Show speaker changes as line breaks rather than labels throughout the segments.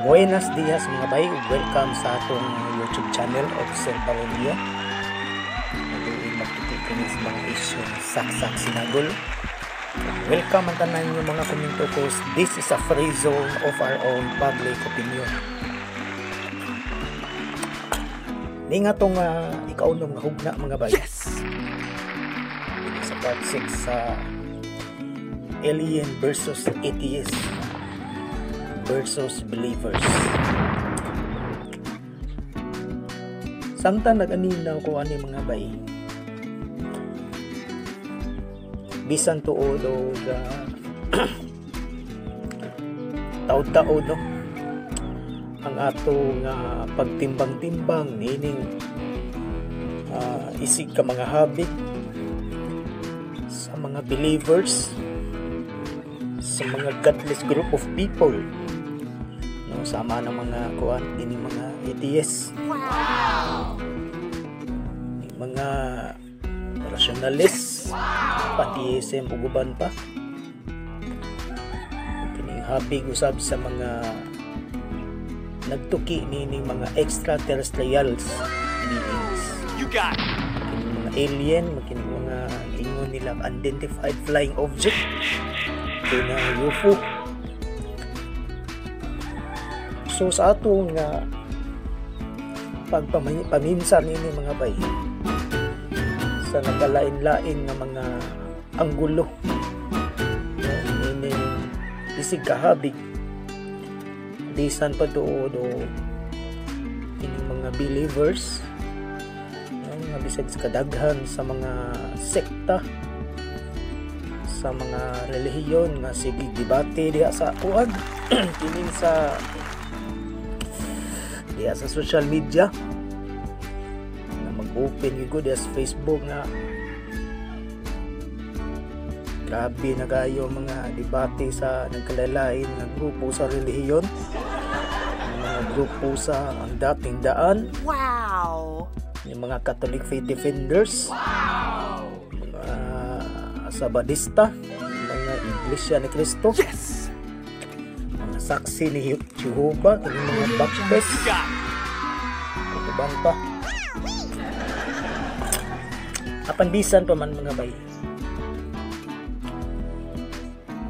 Buenos dias, mga bay, welcome sa atong YouTube channel, Observaronyo. Maluin magtuti kini sa mga isyu saksak sinagol. Welcome ang tanan yung mga komento ko. This is a free zone of our own public opinion. Ni nga tong ikaunom nga hugna, mga bay.
Yes!
Sa part 6 sa Alien versus Atheist versus Believers. Samtang nag-aninaw ko ani, mga bay, bisan tuod og taod-taod, no, ang atong pagtimbang-timbang nining isig ka mga habig sa mga believers, sa mga godless group of people, no, sama ng mga kuan ini, mga atheists.
Wow!
Mga rationalists, pantheism ug uban pa. Kining habig usab sa mga nagtuki nining mga extraterrestrials beings.
You got it!
Kining mga alien, kining mga ingon nila unidentified flying object, kina UFO. So sa atong nga pagpaminsan nini, mga bay, sa nagkalain-lain nga mga anggulo, no, nining isig kahabig, bisan pa tuod o kining mga believers, no, nga bisag sa kadaghan sa mga sekta, sa mga relihiyon nga sige debate diha sa kuan, kining sa diha sa social media, na mag-open gyud ko diha sa Facebook nga grabe na kayo mga debate sa nagkalalain nga grupo sa relihiyon, mga grupo sa Ang Dating Daan.
Wow!
Yung mga Catholic Faith Defenders.
Wow!
Mga Sabadista, mga Iglesia ni Cristo.
Yes!
Mga Saksi ni Jehovah, yung mga Baptist.
You got it!
Uban pa. Apan bisan pa man, mga bay,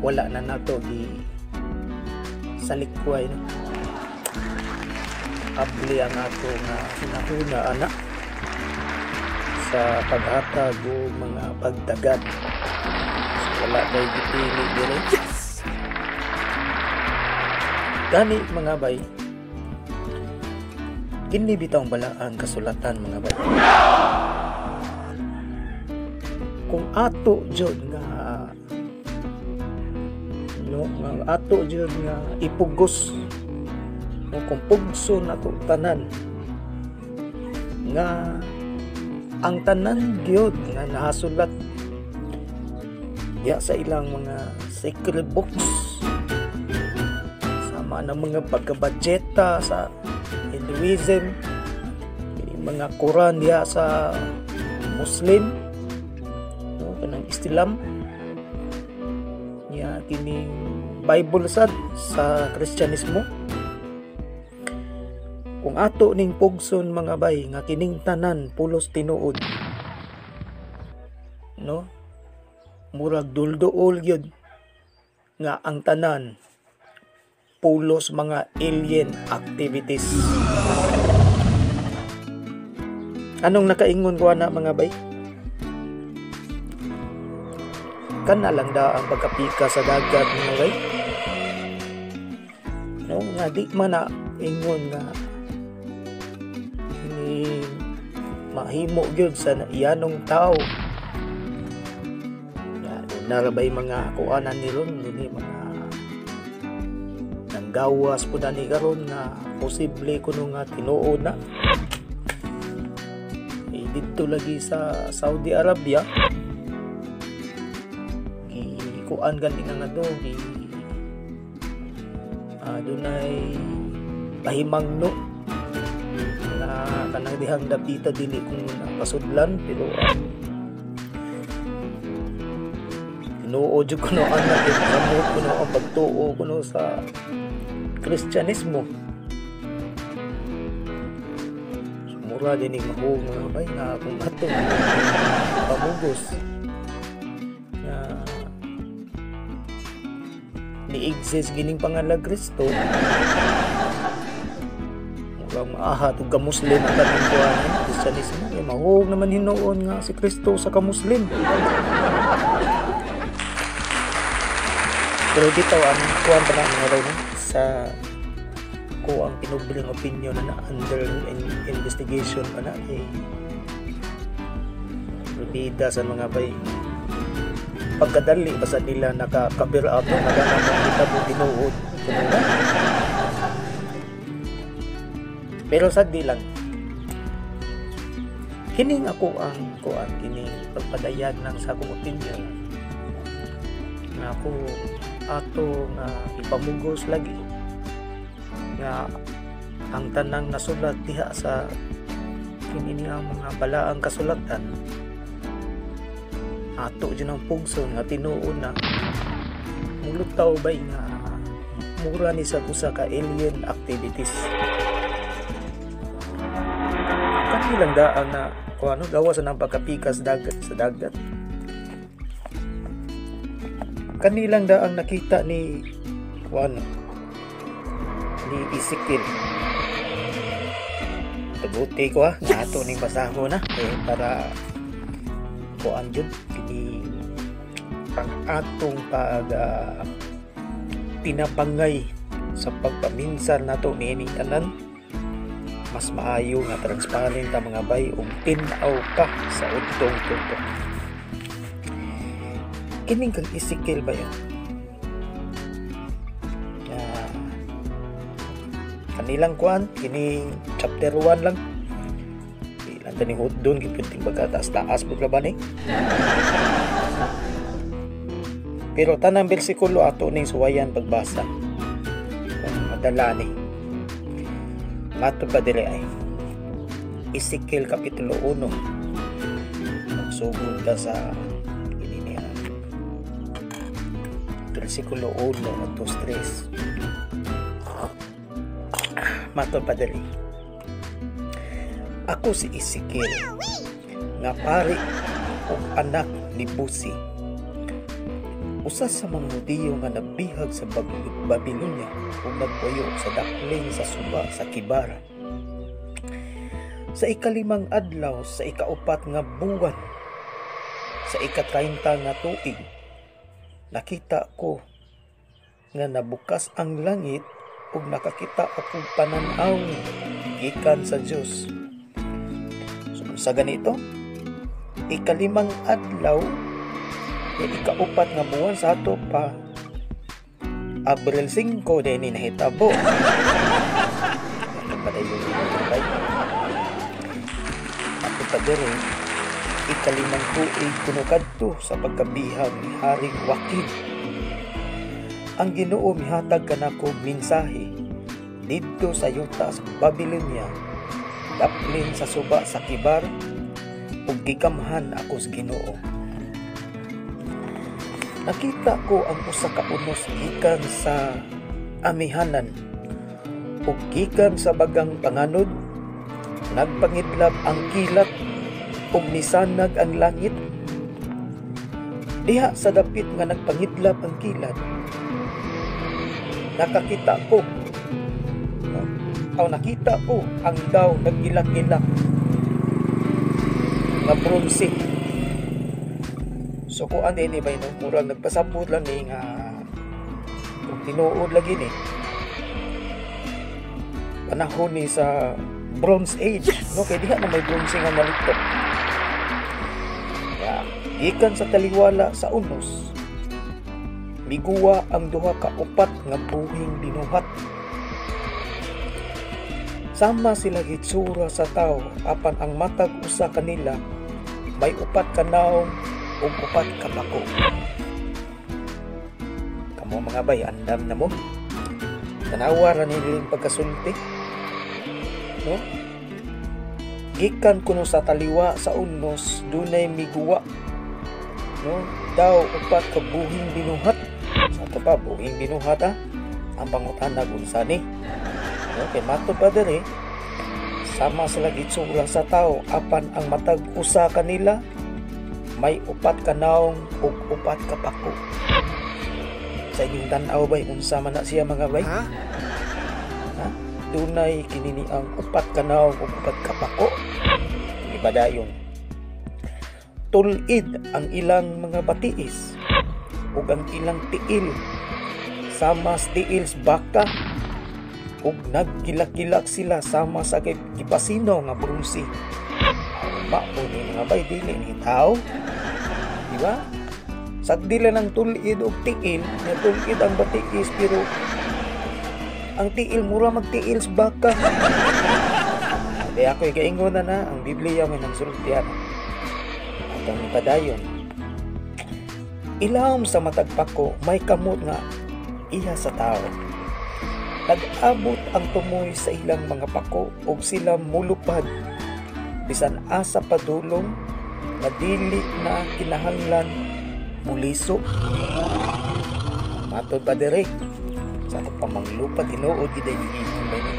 wala na nato gi salikway, no? Abli ang ato nga hunahuna ana sa paghatag o mga pagdagat. So, wala tay gipili dire.
Yes!
Gani, mga bay, kini bitawng balaan kasulatan, mga bay. Kung ato jud nga, no, nga ato jud nga ipugos, no, kung pugso nato tanan nga ang tanan gyud nga nahasulat diya sa ilang mga sacred books, sama ng mga pagkabadjeta sa Hinduism, yung mga Quran diya sa Muslim, no, kanang Islam niya, kining Bible sad sa Kristyanismo, kung ato ning pugson, mga bay, nga kining tanan pulos tinuod, no, murag dulduol gyud nga ang tanan pulos mga alien activities. Anong nakaingon ko ana, mga bay? Kana lang da ang pagkapika sa dagat, mga bay, no, nga di man na ingon nga ini mahimo gyud sa iyanong tao. Ya, narabay mga kuanan ni ron dinhi, mga nanggawas po na ni karon nga posible kuno nga tinuod na. Eh, didto lagi sa Saudi Arabia, gikuan gani nga do gi dunay pahimangno na kanang dihang dapita, dili kung napasudlan, pero Tinuod jud kuno anak, gamot kuno ang pagtuo kuno sa Kristyanismo. Mura din ni mahug mga bay nga kung ato pamugos na ni-exist gining pangalan Kristo, murag maaha ug ka-Muslim ang kanang kuan Kristyanismo. Eh, mahug naman hinuon nga si Kristo sa ka-Muslim. Pero dito ang kuan pa na mga bay, no? Sa ko ang pinubling opinion na under investigation pa na eh, bida sa mga bay pagkadali basta nila naka-cover up no, nagkakita mo tinuod. Pero sa di lang kining ako ang kuan kining pagpadayag ng sa akong opinion nga ako ato nga ipamugos lagi nga ang tanang nasulat diha sa kini nga mga balaang kasulatan ato dyan ang pugson nga tinuod na mulutaw bay nga mura ni sa usa ka alien activities. Kanilang daan na kung ano gawa sa nang pagkapikas dagat sa dagat. Kanilang daang nakita ni kung ano ni Ezekiel. Taguti ko ha, yes! Ato ning basahon na eh, para kuan jud kini ang atong pag tinabangay sa pagpaminsan nato niining tanan. Mas maayo nga transparent ang mga bay ug tin-aw ka sa udtong tutok. Kining kang Ezekiel ba yun? Kanilang kuan kining chapter 1 lang. Ilan tani hotdon gipud baga taas-taas pud ba ni. Pero tanang bersikulo ato ning suwayan pagbasa kung madala ni. Matod pa diri ay Ezekiel kapitulo 1. Magsugod ka sa ini niya. Bersikulo 1 2 3. Matod pa diri. Ako si Ezekiel nga pari ug anak ni Buzi, usa sa mga Hudiyo nga nabihag sa Babylonia ug nagpuyo sa dakling sa suba sa Kibar. Sa ikalimang adlaw sa ikaupat nga buwan sa ika-30 nga tuig, nakita ko nga nabukas ang langit ug nakakita ako panan-aw gikan sa Dios. So, sa ganito, ikalimang adlaw ya ikaupat nga buwan sa ato pa Abril 5 din ni nahitabo. Ato pa diri ikalimang tuig kuno kadto sa pagkabihag ni Haring Joaquin. Ang Ginoo mihatag kanako mensahe didto sa yuta sa Babylonia, daplin sa suba sa Kibar, ug gikamhan ako sa Ginoo. Nakita ko ang usa ka unos gikan sa amihanan ug gikan sa bagang panganod, nagpangidlap ang kilat ug misanag ang langit. Diha sa dapit nga nagpangidlap ang kilat, nakakita ko o nakita ko ang daw nagilak-gilak nga bronze. So kuan din ba no, murag nagpasabot lang ni nga kung tinuod lagi ni panahon ni sa Bronze Age, yes! No, kay diha na may bronze nga nalitok. Ya, gikan sa taliwala sa unos, miguwa ang duha ka upat nga buhing binuhat. Sama sila gitsura sa tao, apan ang matag usa kanila may upat ka naong ug upat ka bako. Kamo mga bay, andam na mo. Tanawa ra nilang pagkasulti. No? Gikan kuno sa taliwa sa unos, dunay miguwa. No, daw upat ka buhing binuhat. Sa ato pa buhing binuhat ha. Ang pangutana unsa ni? No, kay mato pa diri sama sila gitsura sa tao apan ang matag usa kanila may upat ka naong ug upat ka pako. Sa inyong tan-aw bay unsa man na siya mga bay?
Huh?
Ha? Dunay kini ni ang upat ka naong ug upat ka pako. Ibadayon. Tulid ang ilang mga batiis ug ang ilang tiil sama sa tiil sa baka ug nagkilak-kilak sila sama sa kay gipasino nga bronse. Mao ni mga bay dili ni tao. Di ba? Sagdi lang ng tulid og tiil, nga tulid ang batiis pero ang tiil mura magtiil sa baka. Di ako ikaingon na na ang Biblia may nangsultian. Atong ipadayon. Ilawom sa matag pako may kamot nga iha sa tao. Nag-abot ang tumoy sa ilang mga pako ug sila mulupad bisan asa padulong nga dili na kinahanglan muliso. Matod pa dire sa atong pamanglupad tinuod gid ay giingon ba ni.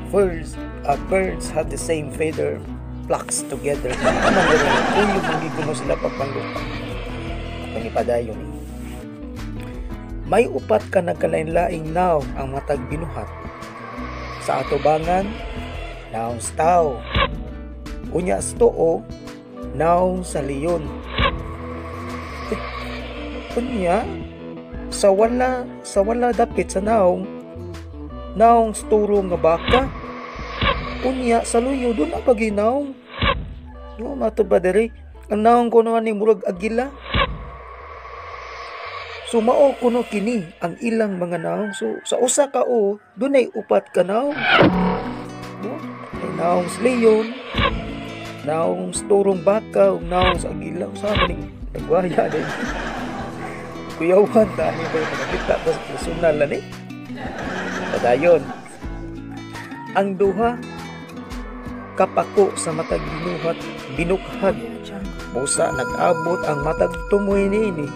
Birds, birds have the same feather flocks together. Ano man rin, kuyog man gid kuno sila pagpanglupad. Atong ipadayon ni. May upat ka nagkalain-laing naong ang matag binuhat. Sa atubangan, naong sa tao. Unya sa tuo, naong sa leon. Eh, unya, sa wala dapit sa naong, naong sa turo nga baka. Unya, sa luyo, duna pa ginaong. No, mato ba diri? Ang naong kuno ni murag agila. So mao kuno kini ang ilang mga naong. So sa usa ka o, dunay upat ka naong. No? May naong sa leon, naong sa turong baka, ug naong sa agila. Sa man nagwaya din. Kuyawan dani ba yung mga kita sa personal na ni? Padayon. Ang duha kapako sa matag binuhat binukhad busa nag-abot ang matag tumoy niini,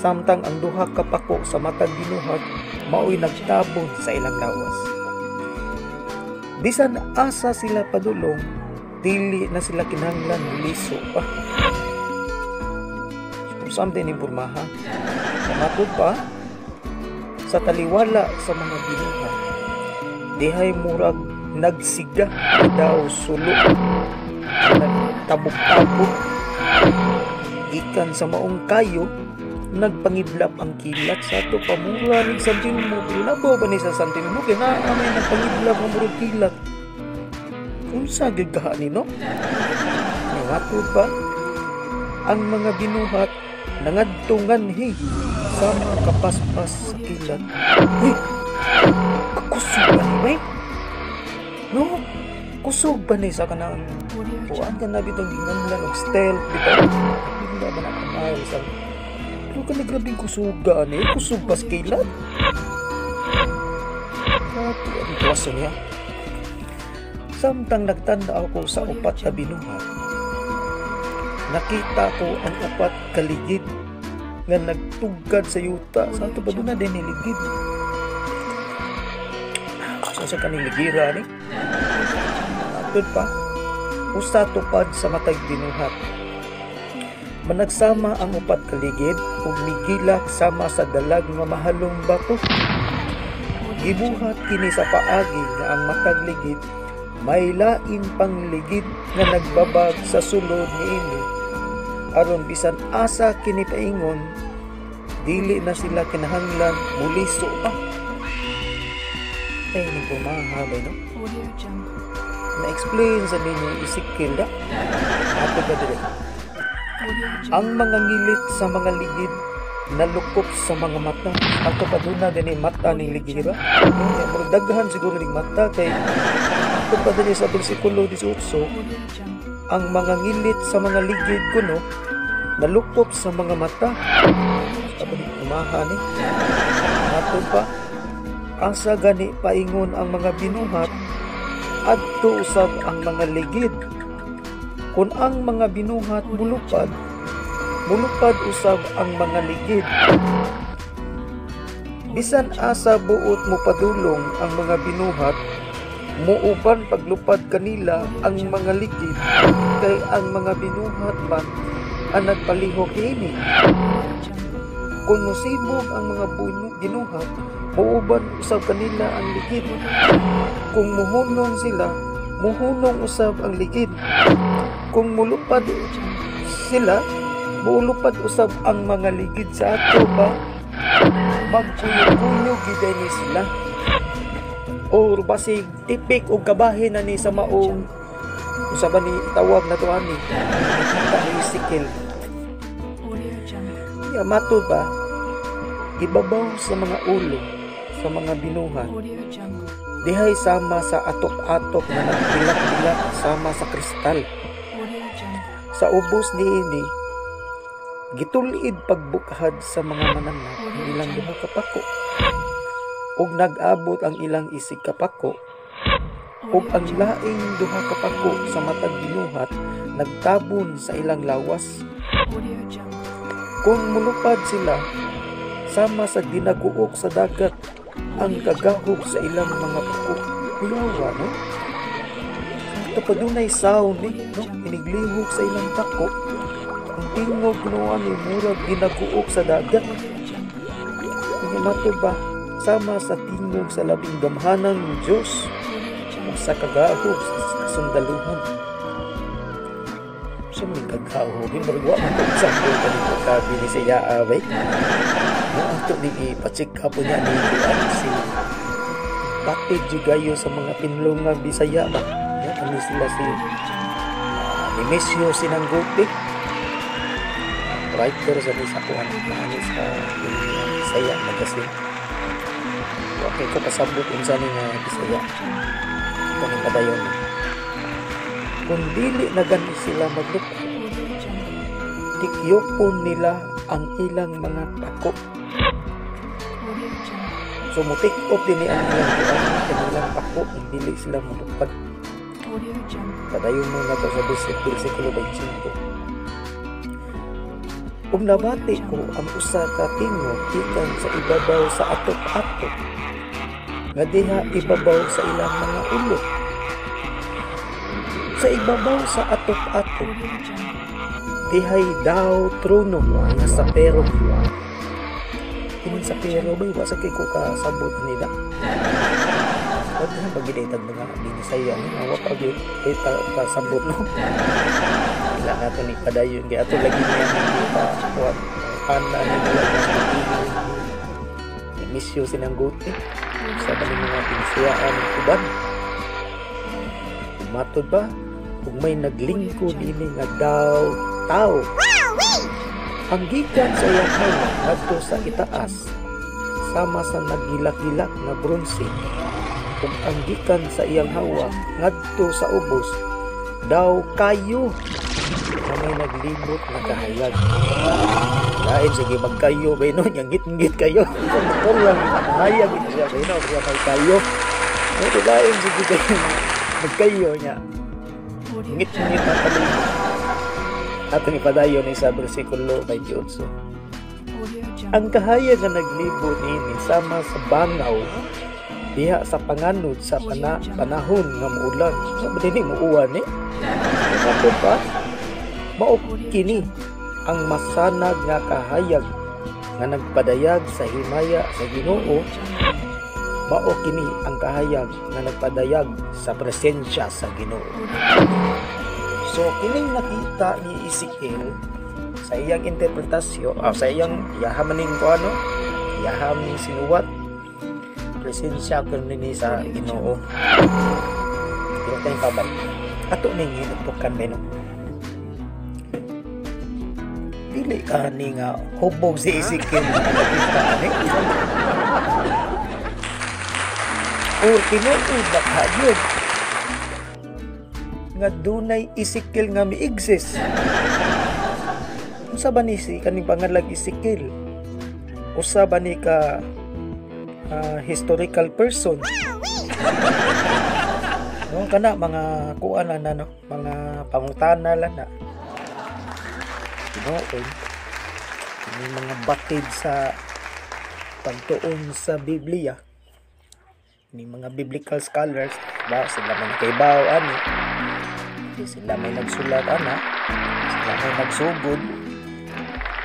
samtang ang duha kapako sa matag binuhat maoy nagtabon sa ilang lawas. Bisan asa sila padulong, dili na sila kinahanglan liso pa. So, something impormaha. Sa matud pa, sa taliwala sa mga binuhat, dihay murag nagsiga daw sulo, nagtabok-tabok gikan sa maong kayo nagpangidlap ang kilat. Sa ato pamura ni San Telmo, pero nabaw ba ni sa San Telmo kay naa may nagpangidlap nga murag kilat? Unsa gyud kaha ni, no? Matud pa, ang mga binuhat nangadto nganhi sa mga kapaspas sa kilat. Uy, kusog ba ni bay, no? Kusog ba ni sa kanang kuan ka na bitong ginganlan og stealth bitaw? Bigla ba na kamay sa pero ka grabing kusuga ani, kusog pa sa kilat. Grabe ang tuwaso niya. Samtang nagtanda ako sa upat ka binuhat, nakita ko ang upat kaligid nga nagtugkad sa yuta. Sa ato pa doon na din niligid. Sa kaning ligira ni. Atod pa, usa tupad sa matag binuhat. Managsama ang upat kaligid ug migilak sama sa dalag nga mahalong bato. Gibuhat kini sa paagi nga ang matag ligid may lain pang ligid nga nagbabag sa sulod niini aron bisan asa kini paingon, dili na sila kinahanglan muliso pa. Ay, ni pumahabay, no?
Audio Jungle.
Na-explain sa ninyo Ezekiel da. Ato ba dire?
Audio Jungle.
Ang mga ngilit sa mga ligid nalukop sa mga mata. Ato pa duna gani mata ning ligira. No, murag daghan siguro ning mata kay ato pa diri sa bersikulo 18,
Audio Jungle.
ang mga ngilit sa mga ligid kuno nalukop sa mga mata. Sabi ni kumaha ni. Ato pa, asa gani paingon ang mga binuhat, adto usab ang mga ligid. Kung ang mga binuhat mulupad, Mulupad usab ang mga ligid. Bisan asa buot mo padulong ang mga binuhat, muuban paglupad kanila ang mga ligid, kay ang mga binuhat man ang nagpalihok kini. Kung mosibog ang mga ginuhat, muuban usab kanila ang ligid. Kung muhunong sila, muhunong usab ang ligid. Kung mulupad sila, mulupad usab ang mga ligid sa ato ba? Magkuyog-kuyog gid ni sila. Or basig tipik og kabahin na ni sa maong usa ba ni tawag na to ani kita ni Ezekiel. Ya matud ba ibabaw sa mga ulo sa mga binuhat dihay sama sa atok-atok na nagbilak-bilak sama sa kristal. Sa ubos niini gitulid pagbukhad sa mga mananap ang ilang duha ka pako, ug nag-abot ang ilang isig kapako, ug ang laing duha ka pako sa matag binuhat nagtabon sa ilang lawas. Kung mulupad sila sama sa dinaguok sa dagat ang kagahog sa ilang mga pako. Kuyawa, no? Ito pa dunay sound, eh, no? Iniglihok sa ilang pako. Ang tingog no ani murag ginaguok sa dagat. Nga mato ba sama sa tingog sa labing gamhanang Dios sa kagahog sa kasundaluhan. Sa may kagahog, murag wa man to example kaning pagkabi ni siya abay. No, ato ni ipa-check up niya ni kuan si Batid Jugayo sa mga pinlungang Bisaya ba. No, kani sila si Nemesio Sinanggupi, writer sa ni sa kuan ani sa Bisaya magazine. Okay ko pasabot unsa ni nga Bisaya. Ito ni padayon. Kung dili na gani sila maglupad, tikyopon nila ang ilang mga pako. So mutik-op din ni ang ilang kuan, kanilang pako kung dili sila mulupad. Padayon mo na to sa versikulo 25. Ug nabati ko ang usa ka tingog gikan sa ibabaw sa atok-atok nga diha ibabaw sa ilang mga ulo. Sa ibabaw sa atok-atok dihay daw trono nga sa pero. Kining sa pero bay wa sa kay ko kasabot nila. Wag na pagidaytag mga binisaya no, wa pa gyud kay kasabot no. Ila nato ni padayon kay ato lagi niya ni pa kuan ana ni nila ni misyo sinangguti sa kaning mga binisayaan ug uban. Matod ba ug may naglingkod ini nga daw tao. Ang gikan sa iyang hawa ngadto sa itaas sama sa naggilak-gilak nga bronse, ug ang gikan sa iyang hawa ngadto sa ubos daw kayo na may naglibot nga kahayag. Lain sige magkayo bay no, ngit-ngit kayo. Motor lang hayag ito siya bay no, kaya may kayo. No, lain sige kayo magkayo niya. Ngit-ngit ang palibot. Atong ipadayon ni sa versikulo 28. Ang kahayag nga naglibot niini sama sa bangaw diha sa panganod sa panahon nga muulan. Sa ba dinhi muuwan eh? Ato ba? Mao kini ang masanag nga kahayag nga nagpadayag sa himaya sa Ginoo. Mao kini ang kahayag nga nagpadayag sa presensya sa Ginoo. So kining nakita ni Ezekiel sa iyang interpretasyon, sa iyang iyahamaning ko ano, iyaham ni sinuwat, presensya kuno ni sa Ginoo. Pero tayong kabay, ato ning hinutukan ba no? Dili ka ni nga hubog si Ezekiel na nakita ani. Or tinuod ba ka yun nga dunay Ezekiel nga mi-exist? Unsa ba ni si kaning pangalan Ezekiel? Usa ba ni ka historical person? No, kana mga kuan na no, mga pangutana lang na. Tinuod. May mga batid sa pagtuon sa Biblia ni mga biblical scholars ba, sila man kaybaw ani, sila may nagsulat ana, sila may nagsugod,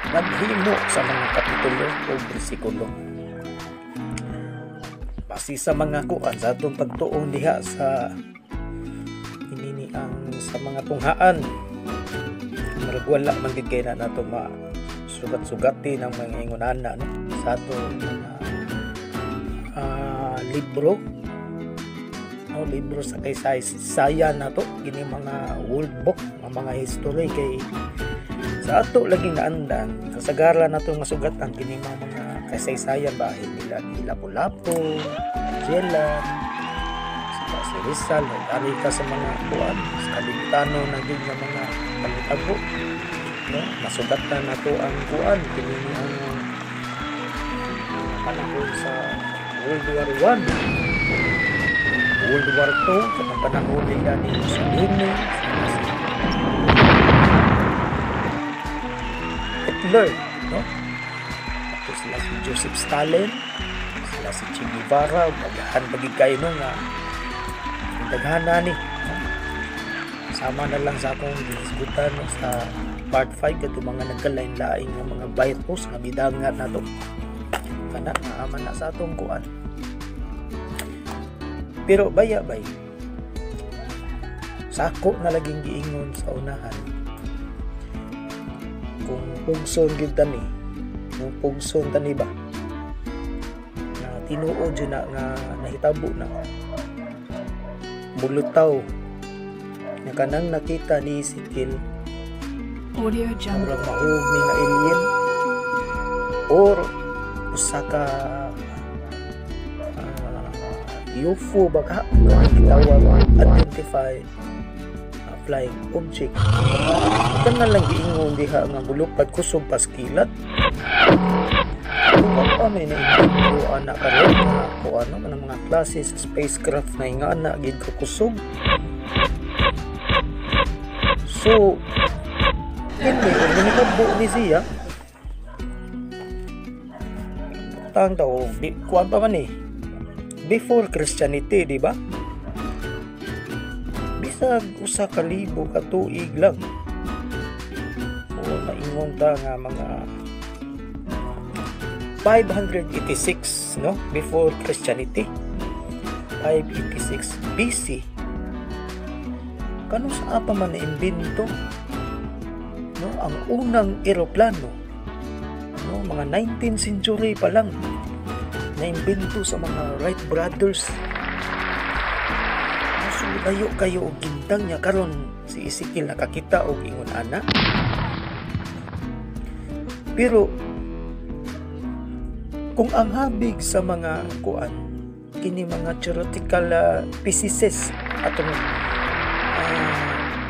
naghimo sa mga kapitulo o bersikulo base sa mga kuan sa atong pagtuon diha sa inini ang sa mga tunghaan. Murag wala man gid kay na nato masugat-sugati ng mga ingonana, no, sa atong mga libro, no, libro sa kasaysayan nato kini mga world book, ang mga history, kay sa ato laging naandan kasagaran nato masugatan kini mga kasaysayan bahin nila ni Lapu-Lapu, Magellan, sila si Rizal, ari ka sa mga kuan sa kalibutano na gid nga mga pangitabo, no, masugatan nato ang kuan kini ang panahon sa World War I, World War II, kanang panahon nila ni Mussolini, si Hitler, no? Tapos sila si Joseph Stalin, sila si Che Guevara, daghan pagid kayo, no, nga daghana ni, no? Sama na lang sa akong gihisgutan, no, sa part 5 kadto mga nagkalain-lain nga mga virus nga bidangat nato kana naaman na sa atong kuan. Pero baya bay, sako na laging giingon sa unahan, kung pugson gyud tani, no, pugson tani ba na tinuod jud na nga nahitabo na, mulutaw na kanang nakita ni Ezekiel.
Audio Jungle.
Murag mahug ni nga alien or usa ka UFO ba ka gitawag, identified flying object. Kana lang giingon diha nga mulupad kusog paskilat. Kung pa may naimbento ana karon nga kung ano man ang mga klase sa spacecraft na ingana gid ka kusog. So kini og nahitabo ni siya tang daw kuan pa man before Christianity, di ba? Bisag usa ka libo ka tuig lang o maingon ta nga mga 586, no, before Christianity, 586 BC, kano sa pa man naimbento, no, ang unang eroplano, no, mga 19th century pa lang naimbento sa mga Wright Brothers. So layo kayo og gintang niya karon si Ezekiel nakakita og ingon ana. Pero kung ang habig sa mga kuan kini mga theoretical physicists atong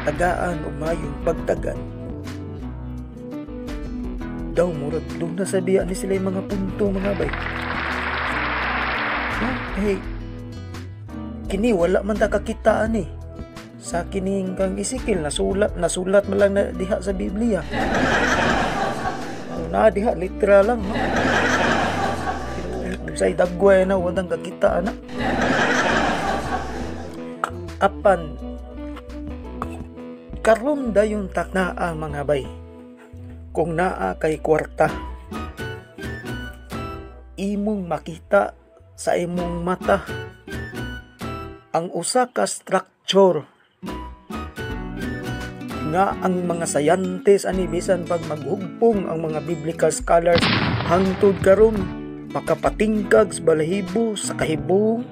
tagaan og mayong pagtagan daw, murag doon na sabihan ni sila yung mga punto, mga bay, no? Hey, kini wala man ta kakitaan sa kining kang Ezekiel, nasulat man lang na diha sa Biblia. Na diha literal lang, no? Pero unsay dagway na walang kakitaan na. Apan karon dayon taknaa, mga bay, kung naa kay kwarta, imong makita sa imong mata ang usa ka structure nga ang mga scientists ani bisan pag maghugpong ang mga biblical scholars hangtod karon makapatingkag sa balahibo sa kahibong,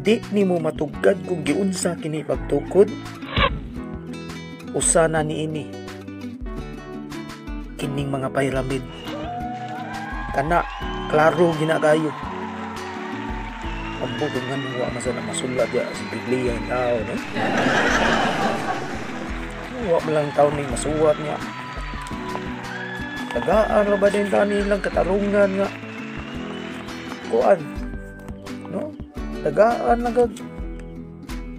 di nimo matugkad kung giunsa kini pagtukod. Usa na niini kining mga pyramid. Kana klaro gina kayo. Ambot nga wa man sa masulat ya sa Biblia yung tao, no? Wa man lang tao ning masuwat niya. Tagaan ra ba din ta nilang katarungan nga kuan, no? Tagaan lang kag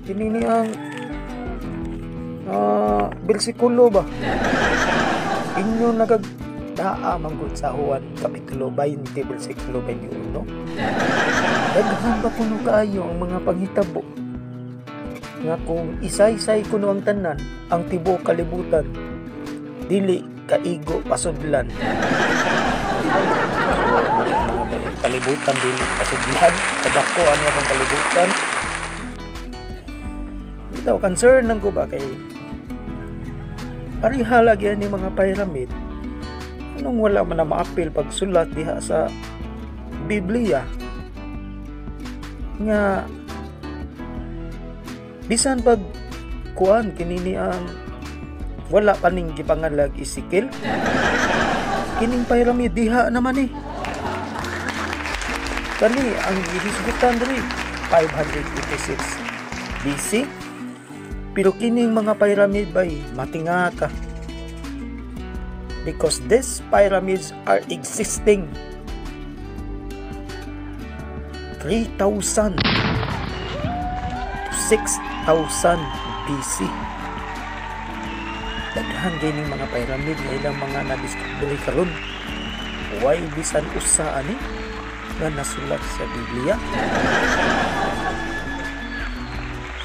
kini ni ang bersikulo ba? Inyo na kag Naa manggod sa Juan Kapitulo 20, versikulo 21. Daghan pa kuno kaayo ang mga panghitabo nga kung isay-isay kuno ang tanan, ang tibuok kalibutan, dili kaigo pasudlan. Kalibutan dili pasudlan, kadako ano ang kalibutan. Bitaw concern lang ko ba kay pareha lagi ni mga pyramid. Anong wala man na maapil pagsulat diha sa Biblia nga bisan pag kuan kinini ang wala pa ning gipangalag Ezekiel, kining pyramid diha naman eh. Kani ang gihisgutan diri 586 BC, pero kining mga pyramid bay matinga ka because these pyramids are existing 3,000 to 6,000 BC. Daghan kining mga pyramid nga ilang mga na-discovery karon. Way bisan usa ani nga nasulat sa Biblia.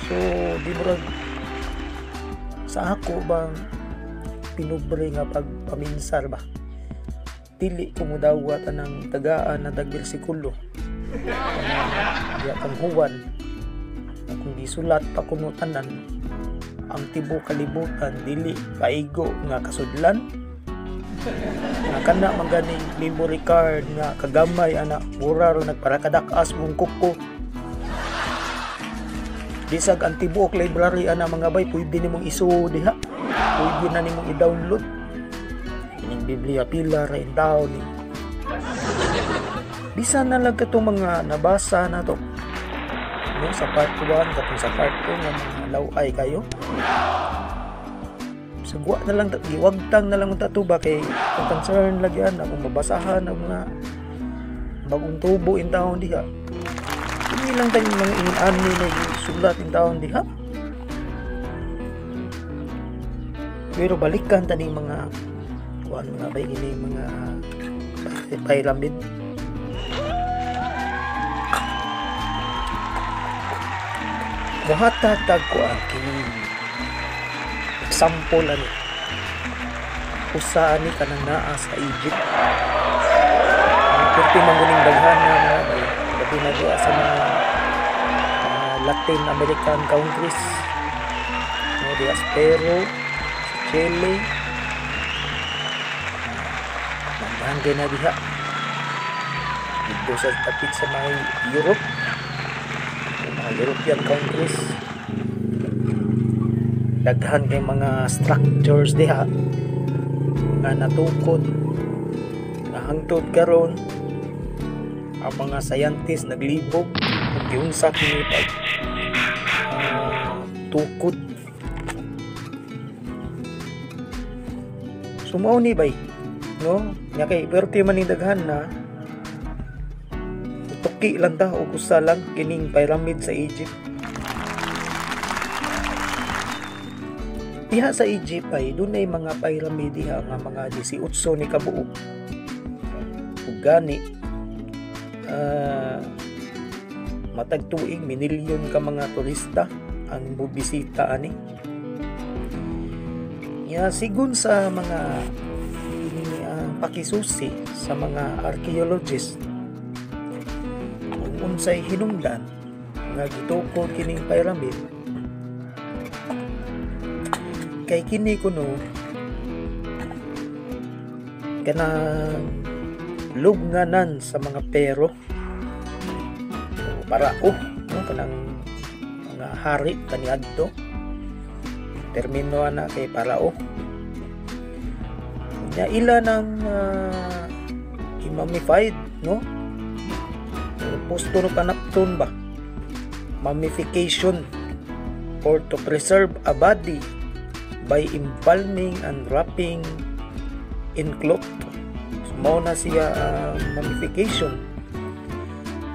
So di murag sa ako bang pinubre nga pagpaminsar ba, dili ko mudawat anang tagaan na tag bersikulo diya kang Juan na kung gisulat pa kuno tanan ang tibuok kalibutan dili kaigo nga kasudlan. Nga kana man ganing memory card nga kagamay ana mura ro nagparakadak-as mong kuko. Bisag ang tibuok library ana mga bay pwede nimong isuo diha, pwede na nimong i-download ining Biblia pila ra in taon ni. Bisan na lang katong mga nabasa na to no, sa part 1 katong sa part 2 nga mga law-ay kayo. Sagwa na lang, giwagtang na lang ta ba kay kung concern lagi ana kung mabasahan ang mga bagong tubo in taon diha. Hindi lang tayong mga ingon-ani na sulat in taon diha. Pero balikan ta ning mga kuan mga bay ini mga pyramid. Muhatag tag kuan kining example ani. Usa ani kanang naa sa Egypt. Ang man guning daghan na mga bay, labi na diha sa mga Latin American countries. No, diha sa Peru, sa Chile. Daghan kay na diha. Dito sa tapit sa mga Europe, mga European countries, daghan kay mga structures diha nga natukod nga hangtod karon ang mga scientists naglibog kung giunsa kini pag tukod. So mao ni bay no, nya kay perti man ni daghan na tuki lang ta og usa lang kining pyramid sa Egypt. Diha sa Egypt ay dunay mga pyramid diha nga mga 18 ni kabuok. Ug gani matag tuig minilyon ka mga turista ang bubisita ani. Nya sigon sa mga ini pakisusi sa mga archaeologists kung unsay hinungdan nga gitukod kining pyramid kay kini kuno kanang lubnganan sa mga pero para no, kanang mga hari kaniadto termino ana kay parao. Nya ila nang mummified no, posto no panapton ba, mummification or to preserve a body by embalming and wrapping in cloth. So mao na siya mummification.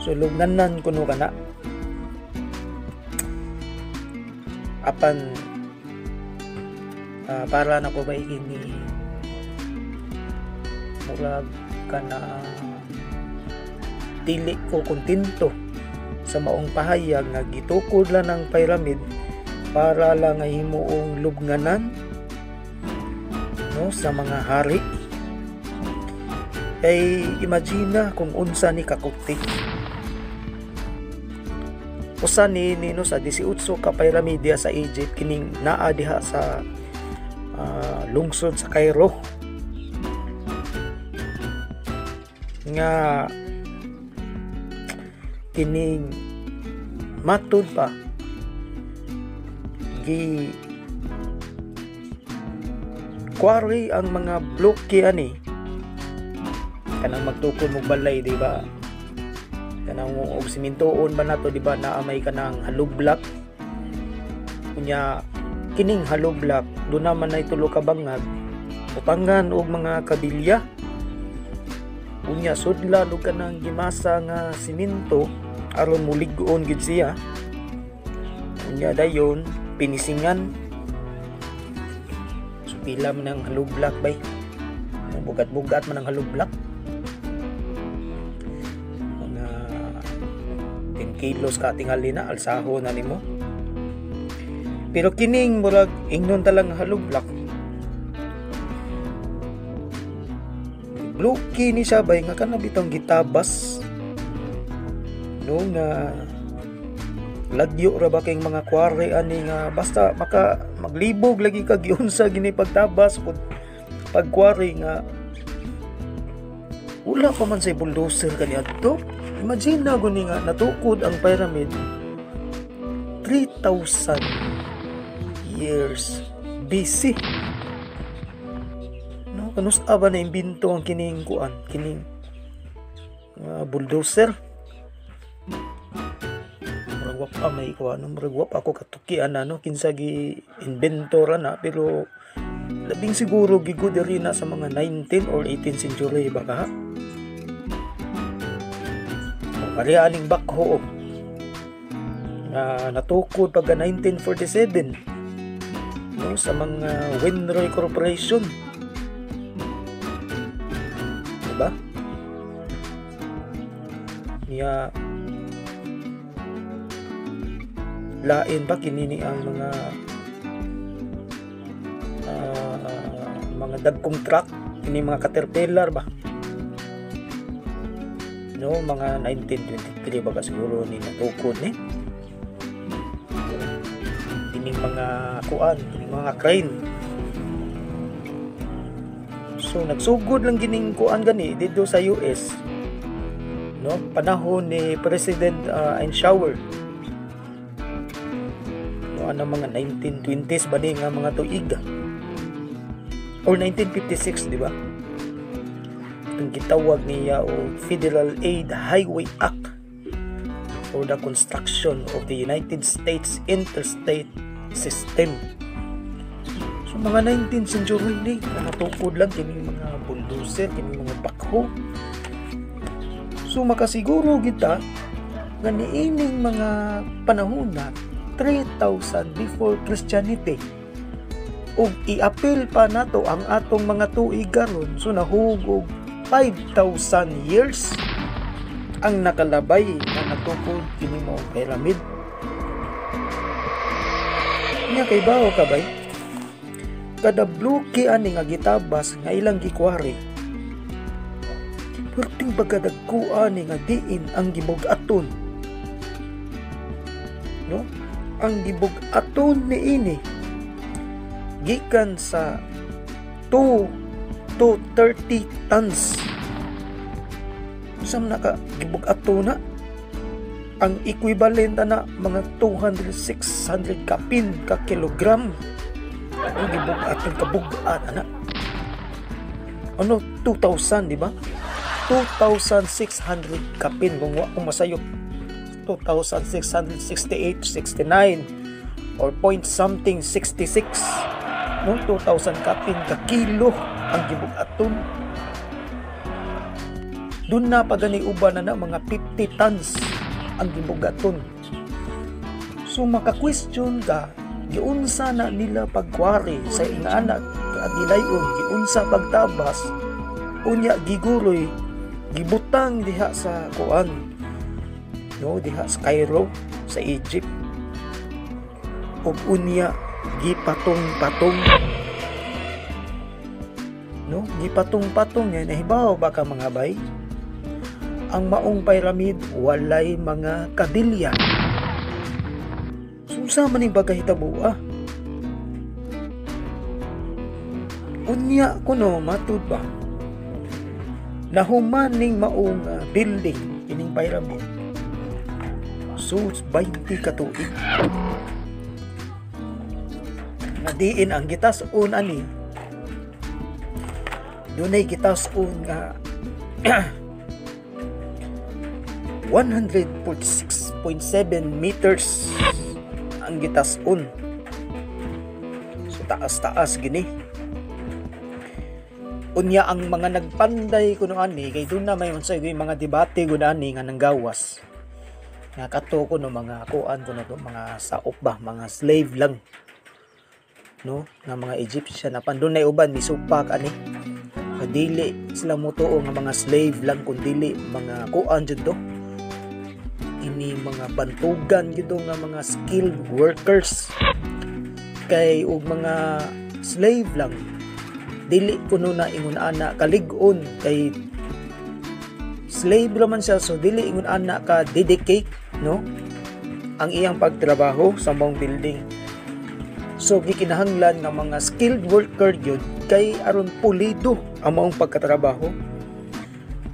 So lugnanan kuno kana apan para na ko ba ini Murag kana dili ko kontento sa maong pahayag nga gitukod lang ng pyramid para lang nga himuong lubnganan, no, sa mga hari. Kay imagine na kung unsa ni kakuti. Usa ni, no, sa 18 ka pyramid sa Egypt, kining naa diha sa lungsod sa Cairo nga kining matud pa gi quarry ang mga bloke ani. Kanang magtukod mo balay, di ba, kanang og simintoon ba nato, di ba, naa may kanang hollow block. Unya kining hollow block do naman nay tulo ka bangag, butangan og mga kabilya, unya sudlan og kanang gimasa nga simento aron mulig-on gid siya. Unya dayon pinisingan. So pila man ang hollow block bay, bugat-bugat man ang hollow block, mga 10 kilos ka tingali na alsaho na nimo. Pero kining murag ingnon talang hollow block, bloke ni siya bay nga kana bitong gitabas, no, nga lagyo ra ba kay mga quarry ani nga basta maka maglibog lagi ka giunsa gini pagtabas pud pagkwari nga wala pa man say bulldozer kaniadto. Imagine na guni nga natukod ang pyramid 3,000 years BC, no? Kanus ba na imbento ang kining kuan, kining bulldozer? Murag wa pa may kuan, no? Murag wa pa ako katukian na, no, kinsa gi inventor na, pero labing siguro gigo diri na sa mga 19 or 18th century ba ka. Kaya aning bakho na natukod pagka 1947, no, sa mga Winroy Corporation, diba? Niya lain pa kinini ang mga mga dagkong truck kini, mga Caterpillar ba, no, mga 1923 ba ka siguro ni natukod ni kining mga kuan, kining mga crane. So nagsugod lang gining kuan gani didto sa US, no, panahon ni President Eisenhower, no, ano, mga 1920s ba ni nga mga tuig or 1956, di ba? Itong gitawag niya o Federal Aid Highway Act for the construction of the United States Interstate System. So mga 19th century ni natukod lang kining mga bulldozer, kining mga backhoe. So makasiguro kita nga niining mga panahon na 3,000 before Christianity, ug i-appeal pa nato ang atong mga tuig karon, so nahugog 5,000 years ang nakalabay na natukod kini mo pyramid. Nya kay bawo ka bay, kada bloke ani nga gitabas nga ilang gikwari, perting pagkadagko ani nga diin ang gibug-aton, no? Ang gibug-aton niini gikan sa 2 to 30 tons. Sam naka gibug-aton na ang equivalent ana mga 200 600 kapin ka kilogram ang gibug-aton, kabug-at ana, ano, 2,000, di ba? 2,600 kapin kung wa kung masayop, 2,668, 69 or point something 66, no? 2,000 kapin ka kilo ang gibug-aton. Dun na pa gani uban na mga 50 tons ang gibugaton. So maka-question ka, giunsa na nila pagkwari sa ingana kagilayon, giunsa pagtabas Unya giguroy gibutang diha sa kuan, no, diha sa Cairo sa Egypt. Ug unya gipatong-patong, no, gipatong-patong niya. Nahibaw ba ka mga bay, ang maong pyramid walay mga kabilya. Unsa man ning bagahitabo ah? Unya kuno matud ba nahuman ning maong building kining pyramid so 20 ka tuig nga diin ang gitas-on ani, dunay gitas-on nga 146.7 meters ang gitas-on. So taas-taas gini. Unya ang mga nagpanday kuno ani kay doon na may unsay mga debate kuno ani nga nanggawas. Nga kato kuno mga kuan kuno to, mga saop ba, mga slave lang, no, nga mga Egyptian. Apan dunay uban misupak ani. Dili sila motuo nga mga slave lang kun dili mga kuan jud to. Ini mga bantugan jud nga mga skilled workers. Kay og mga slave lang dili kuno na ingon ana kalig-on, kay slave raman siya, so dili ingon ana ka dedicate, no, ang iyang pagtrabaho sa maong building. So gikinahanglan nga mga skilled worker gyud kay aron pulido ang maong pagkatrabaho.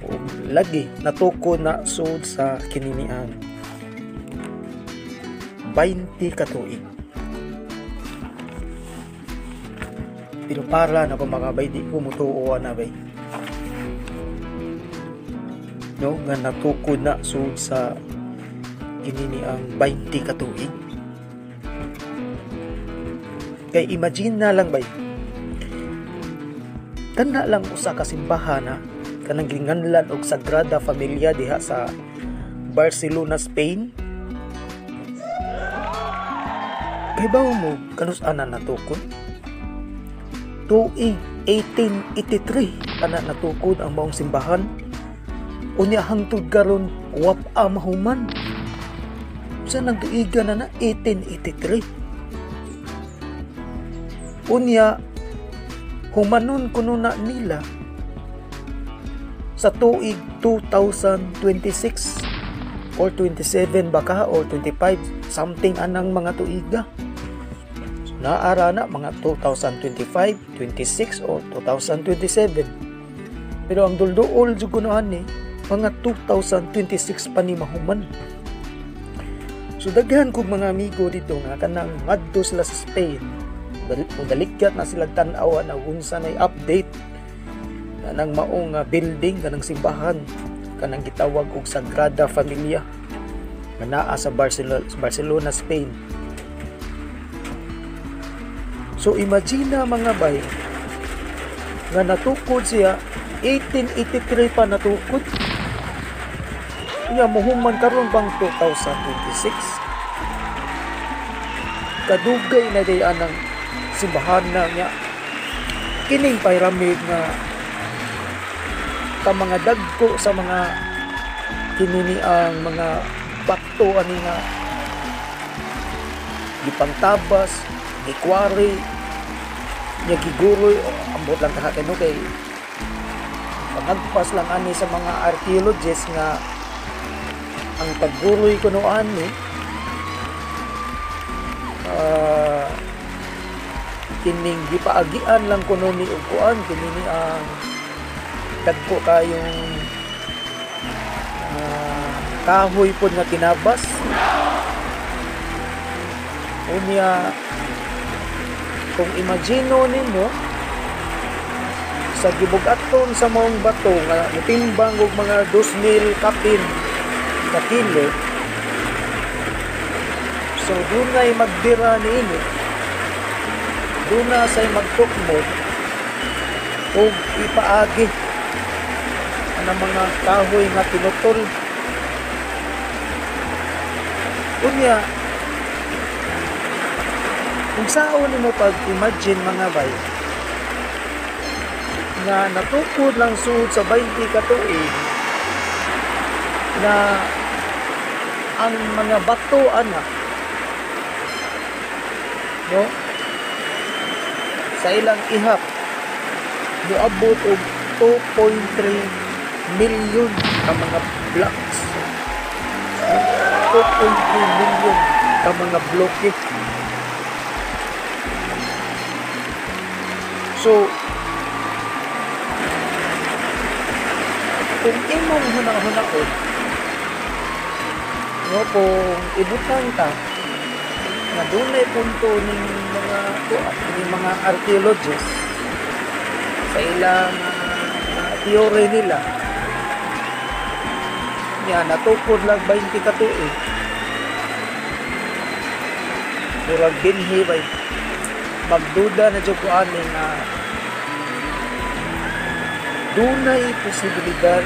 O, lagi natuko na sud sa kininian 20 ka tuig. Pero para na ko mga bay, di ko mutuo na bay, no, nga natukod na sud sa kinini ang 20 ka tuig. Kay imagine na lang bay, kana lang usa ka simbahan na kanang ginganlan og Sagrada Familia diha sa Barcelona, Spain. Kay bawo mo kanus ana natukod? Tuig 1883 ana natukod ang maong simbahan. Unya hangtod karon wap-a mahuman. Sa nang tuigan na na 1883. Unya humanon kuno na nila sa tuig 2026 or 27 baka or 25 something anang mga tuiga. So, naara na mga 2025, 26 or 2027. Pero ang dulduol jud kuno ani mga 2026 pa ni mahuman. So daghan kog mga amigo dito nga kanang ngadto sila sa Spain. Dalikyat na sila tan-awa na unsa nay update kanang maong building kanang simbahan kanang gitawag og Sagrada Familia nga naa sa Barcelona, Spain. So imagine na mga bay nga natukod siya 1883 pa natukod. Nya mohuman karon pang 2026. Kadugay na day anang simbahan na niya. Kining pyramid nga ka mga dagko sa mga kinini ang mga bato ani nga gipangtabas, gikwari, nya giguroy, ambot lang kaha kay no kay pangagpas lang ani sa mga archaeologists nga ang pagguroy kuno ani kining gipaagian lang kuno ni og kuan kini ang dagko kayong kahoy pod nga kinabas. Unya kung imagino nimo sa gibug-aton sa maong bato nga motimbang og mga 2,000 kapin ka kilo, so dunay magbira niini, duna say magtukmod og ipaagi ang mga kahoy nga pinutol. Unya kung saon nimo pag-imagine mga bay Nga natukod lang suod sa 20 ka tuig na ang mga bato ana, no, sa ilang ihap moabot og 2.3 million ka mga blocks, 2.3 million ka mga bloke. So kung imong hunahunahon, no, kung ibutang ta nga dunay punto ning mga ning mga archaeologists sa ilang theory nila niya natukod lang 20 ka tuig, murag dinhi bay magduda na jud ko ani nga dunay posibilidad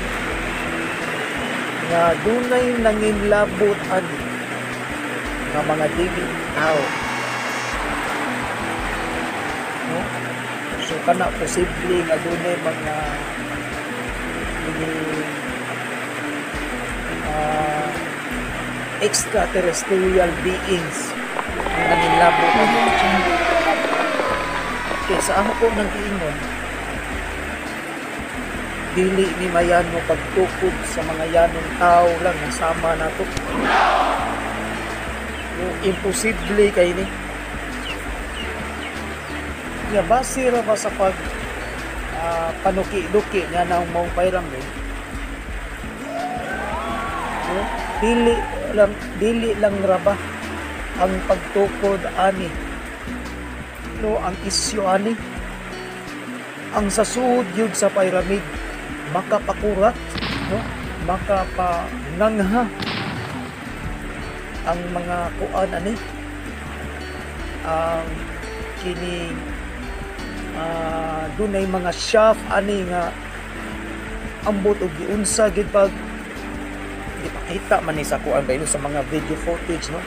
nga dunay nanginlabot ani nga mga dili tao, no? So kana posible nga dunay mga extraterrestrial beings ang nanginlabot ani. Okay, sa ako nang giingon, dili ni mayano pagtukod sa mga yanong tao lang nga sama nato. Yung imposible kay ni. Ya base ra ba sa pag panuki-duki nga naong maong pyramid. No? Dili lang ra ba ang pagtukod ani. No, ang isyu ani, ang sasuod yun sa pyramid makapakurat, no, makapanangha ang mga kuan ani, ang kining dunay mga shaft ani nga ambot og giunsa gid pag ipakita man ni sa kuan ba sa mga video footage, no,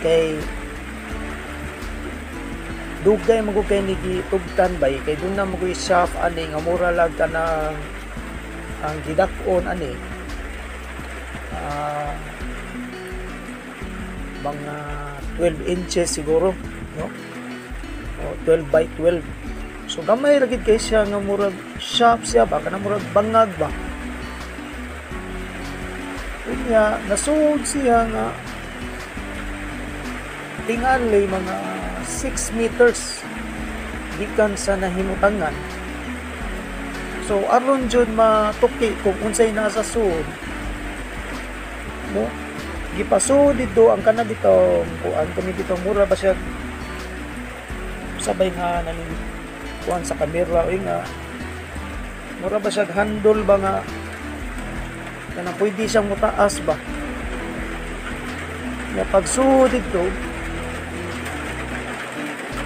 kay dugay man gud kay ni gitugtan bay kay duna man gud shaft ani nga mura lag kanang ang gidak-on ani mga 12 inches siguro, no, o 12 by 12. So gamay ra gid kay siya nga murag shaft siya ba, kanang murag bangag ba. Unya nasuod siya nga tingali mga 6 meters gikan sa nahimutangan. So aron jud matuki kung unsay nasa suod, no, gipasuod dito ang kana bitong kuan kani bitong mura ba siya sabay nga naning kuan sa kamera oy nga mura ba siya handle ba nga kanang pwede siyang mutaas ba. Nga pagsuod dito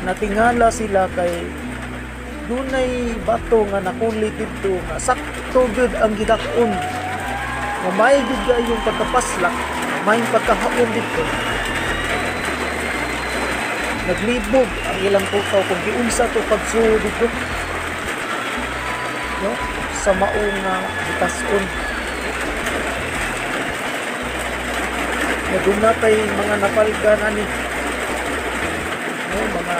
natingala sila kay dunay bato nga nakulit dito nga sakto gyud ang gidak-on, nga may gyud kayong pagkapaslak, may pagkahaon dito. Naglibog ang ilang pukaw kung giunsa to pagsuod dito, no, sa maong nga gitas-on. Nga tay mga napalgan ani, no, mga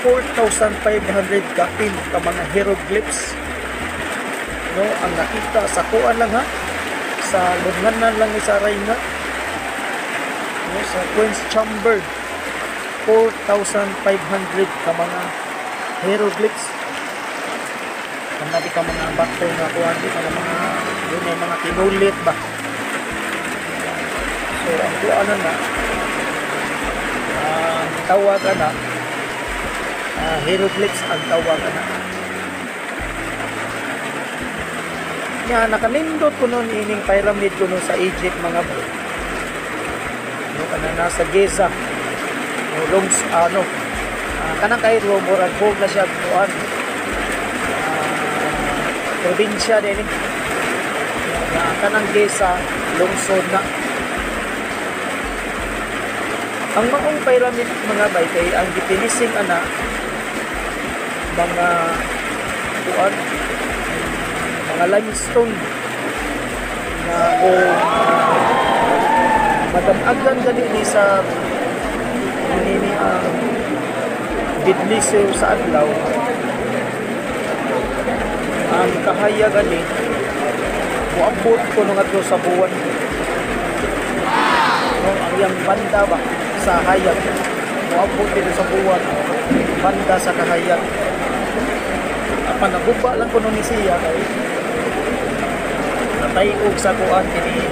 4,500 kapin ka mga hieroglyphs, no, ang nakita sa kuan lang ha, sa lubnganan lang ni sa Reyna, no, sa Queen's Chamber, 4,500 ka mga hieroglyphs. Ang ka mga bato nga kuan di ka mga yun ay mga kinulit ba. So ang kuan na ang tawag ana hieroglyphs ang tawag ana. Nga nakanindot ko nun ining pyramid ko nun sa Egypt mga bro. No, kana nasa Giza. No, longs ano. Kanang Cairo murag hog na siya kuan. Probinsya din eh. Kanang Giza lungsod na. Ang maong pyramid mga bay kay ang gipinising ana mga kuan, mga limestone na kung madanagan gani ni sa ni ang bidlisiw sa adlaw, ang kahayag ani moabot kuno ngadto sa buwan. No, ang iyang banda ba sa hayag moabot dito sa buwan, banda sa kahayag. Apan naguba lang kuno ni siya kay natayog sa kuan kini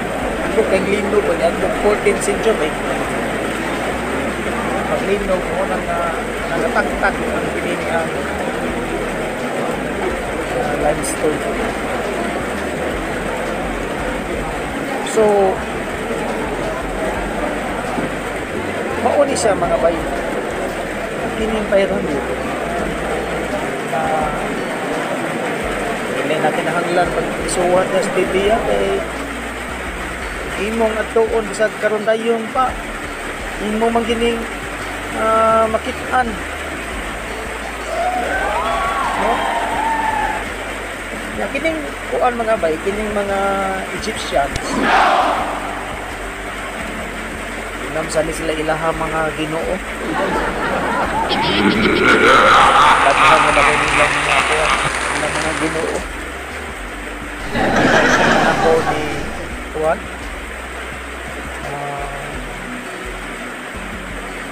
ko kay linog ba niya 14th century. Paglinog mo nang nangatagtag ang pinini ang limestone. So mauni siya mga bay, kining pyramid na hindi na kinahanglan pag-isuwat na sa Biblia kay imong atuon bisag karon dayon pa imo man kining makit-an, no? Ya, kining kuan mga bay, kining mga Egyptians, inamsa ni sila ilaha mga Ginoo. Daghan na ba nilang mga kuan, ilang mga Ginoo. Ako ni kuan,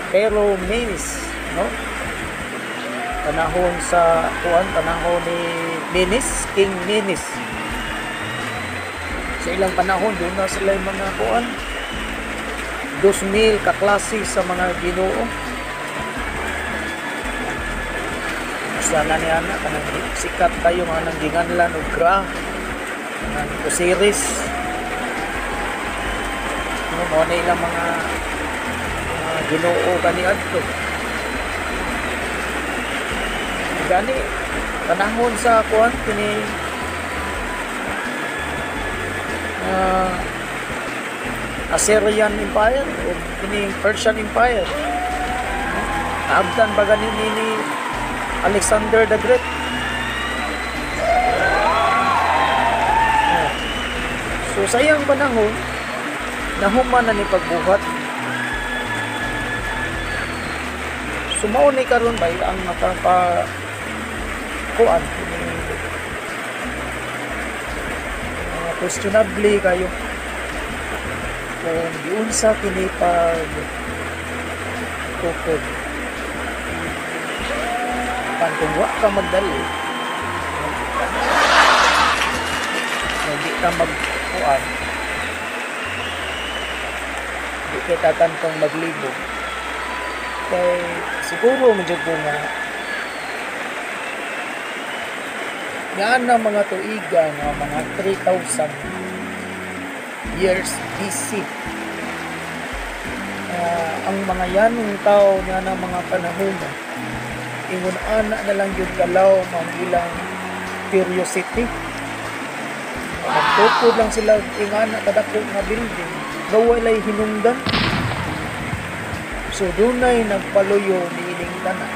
pero Menes, no? Panahon sa kuan, panahon ni Menes, King Menes. Sa ilang panahon doon na sila yung mga kuan, 2,000 kaklase sa mga Ginoo. Sana ni ana kanang sikat kayo mga nang ginganlan og Gra, kanang Osiris. No, mao na ilang mga Ginoo kaniadto. Gani panahon sa kuan kini Assyrian Empire o kining Persian Empire. Naabtan ba gani ni Alexander the Great? So sa iyang panahon nahuman na ni pagbuhat. Sumao ni karon bay ang nakapa kuan kini questionable kayo kung giunsa kini pag tukod. Pan kung wa ka magdali, hindi ka magkuan, di kita tantong maglibog. Kay siguro medyo ko nga nga na mga tuiga nga mga 3,000 years BC, ang mga yanong tao nga na mga panahon ingon ana na lang gyud kalaw ang ilang curiosity. Magtukod lang sila ingana kadako nga building nga walay hinungdan. So dunay nagpaluyo niining tanan.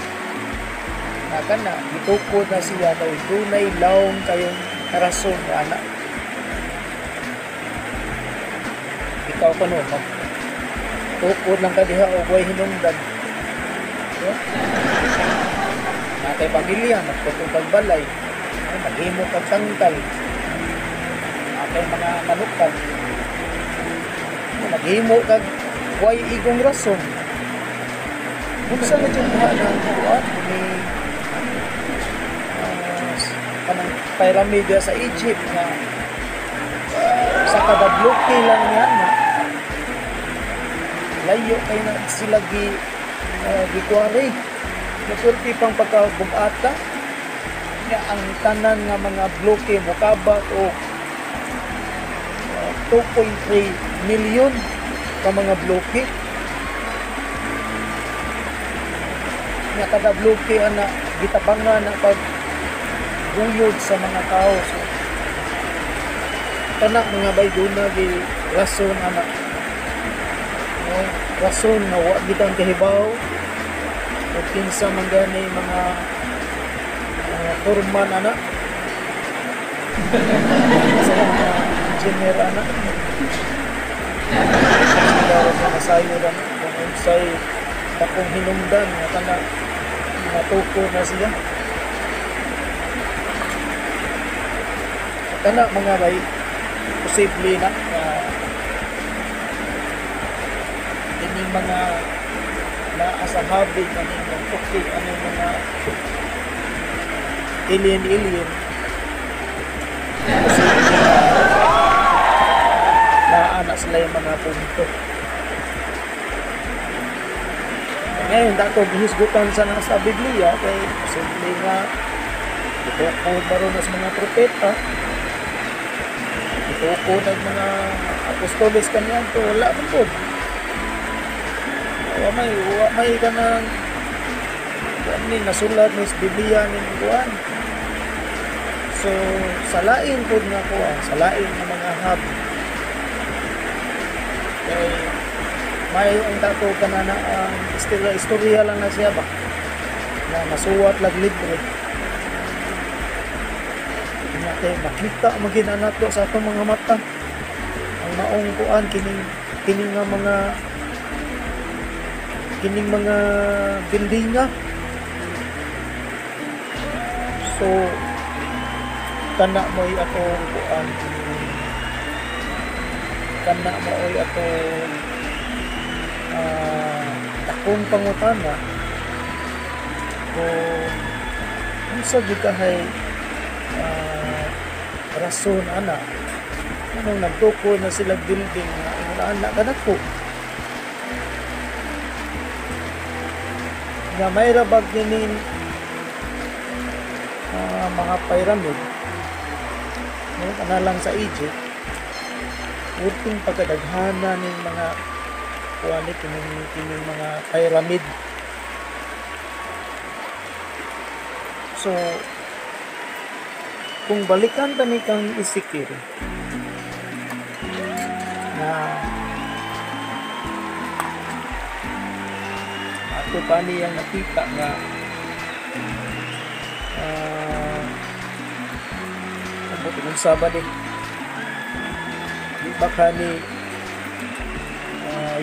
Na kana gitukod na siya kay dunay lawom kayong rason nga ana. Ikaw kuno magtukod lang ka diha og way hinungdan. So, na kay pamilya, magtukod kag balay, maghimo kag tangkal, na kay mga manukan, maghimo kag way igong rason. Unsa na jud na ang kuan ni kanang pyramid sa Egypt nga sa kada bloke lang niya na layo kay na sila gi gikwari. Nasulti pang pagkabugata nga ang tanan nga mga bloke mokabat og 2.3 million ka mga bloke. Nga kada bloke ana gitabangan na pag guyod sa mga tao. So tanak mga bay duna gi rason ana, no, rason nga wa gitang kahibaw o kinsa man gani mga foreman ana. Sa mga engineer ana, sila ra sa masayo ra kung unsay dakong hinungdan nga kana natukod na siya. Kana mga bay, posible na kining mga naa sa habi kaning nagtuki anong mga alien, posible na naa na sila yung mga punto. Ngayon, dato gihisgutan sa nasa Biblia kay posible nga gitukod maron sa mga propeta, gitukod ang mga apostoles kaniadto, wala man pud. Wa may kanang kuan ni nasulat ni sa Biblia ning kuan. So salain pud nga kuan, salain nga mga habi. Kay may ang dato kanana ang istorya lang na siya ba na nasuwat lag libre. Nya kay makita magid na nato sa atong mga mata ang maong kuan kining nga mga kining mga building nga. So kana mo'y atong kuan, kana mo'y atong dakong pangutana kung unsa gyud kahay rason ana anong nagtukod na sila building nga ingon ana kadako nga may rabag kining mga pyramid, no, kana lang sa Egypt, puting pagkadaghana ning mga kuan ni kining mga pyramid. So kung balikan ta ni kang Ezekiel na ato pa niyang nakita nga ambot unsa ba ni, di ba kani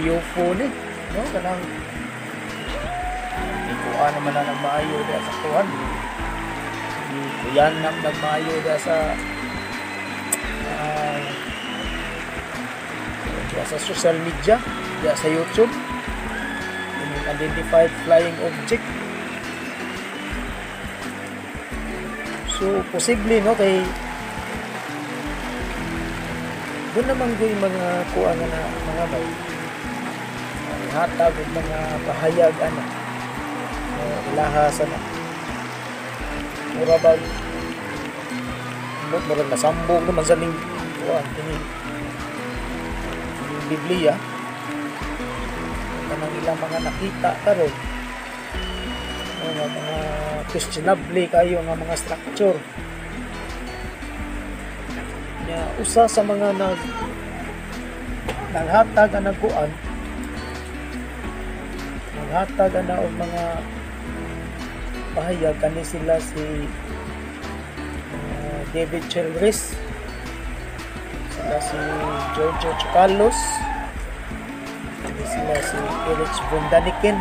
UFO ni, no, kanang ikuan naman na nagmaayo diha sa kuan, kuyan nam nagmaayo diha sa diha sa social media, diha sa YouTube, identified flying object. So posible, no, kay doon naman yung mga kuan na mga bay hatag og mga pahayag ana, no, ilahas ana, mura bag murag nasambog naman sa ning kuan kining Biblia kanang ilang mga nakita karon, no, nga mga questionable kayo nga mga structure. Nya usa sa mga naghatag ang kuan, naghatag ana og mga pahayag kani sila si David Childress, sila si Giorgio Tsoukalos, sila si Erich von Daniken,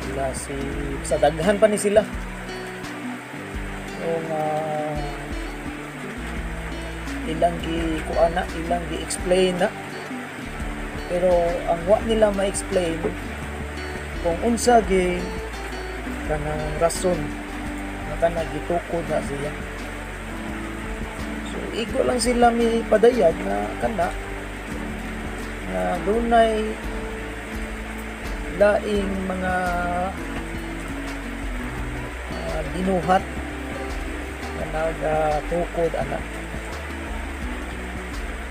sila si sa daghan pa ni sila yung ilang gi kuana, ilang gi explain na, pero ang wa nila ma-explain kung unsa gi kanang rason nga kanang gitukod na siya. So igo lang sila mi padayag na kana na dunay laing mga binuhat na nagatukod ana.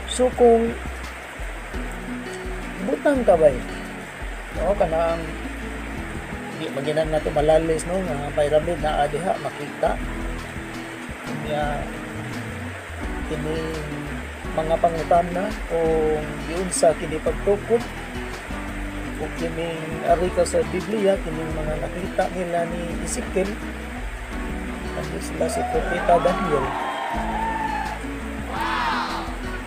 So kung butang ka bay, no, kanang di maginan na to malalis, no, nga pyramid na diha makita niya kini mga pangutana kung giunsa kini pagtukod o kining ari ka sa Biblia kining mga nakita nila ni Ezekiel, Andi sila si Propeta Daniel.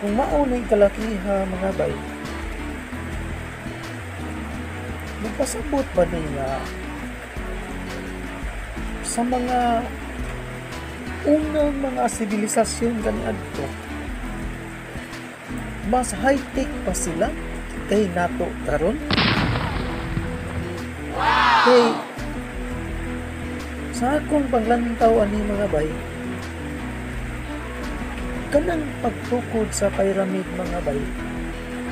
Kung maunay kalakiha mga bay, magpasabot ba ni nga sa mga unang mga sibilisasyon kaniadto, mas high-tech pa sila kay nato karon? Kay sa akong panglantaw ani mga bay, kanang pagtukod sa pyramid mga bay,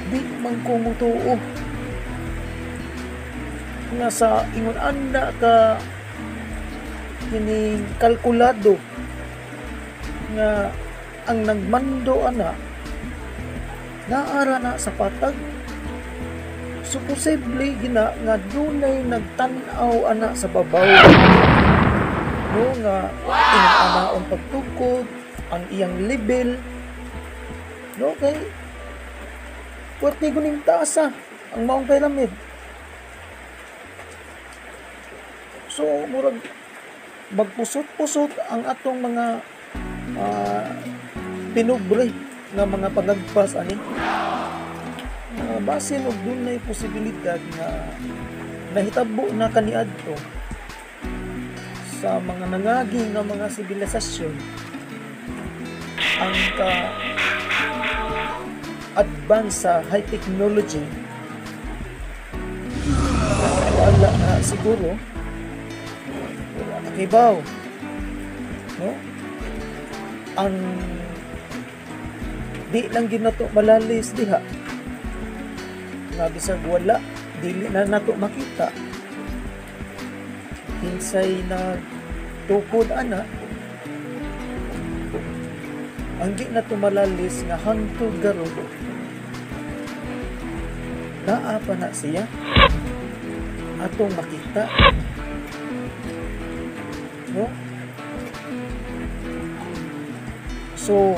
di man ko mutuo nga sa ingon ana ka kining kalkulado nga ang nagmando ana naara na sa patag. So posible gina nga dunay nagtan-aw ana sa babaw, no, nga ingon ana ang pagtukod, ang iyang level, no, kay puwerte guning taas ang maong pyramid. So murag magpusot-pusot ang atong mga pinubre nga mga pagagpas ani. Basin og dunay posibilidad nga nahitabo na kaniadto sa mga nangagi nga mga sibilisasyon ang ka advance sa high technology. Wala na siguro, wala na kibaw, no? Ang di lang ginato malalis diha nga bisag wala, dili na nato makita kinsay nagtukod ana. Ang di na tumalalis nga hangtod karon naa pa na siya atong makita, no? So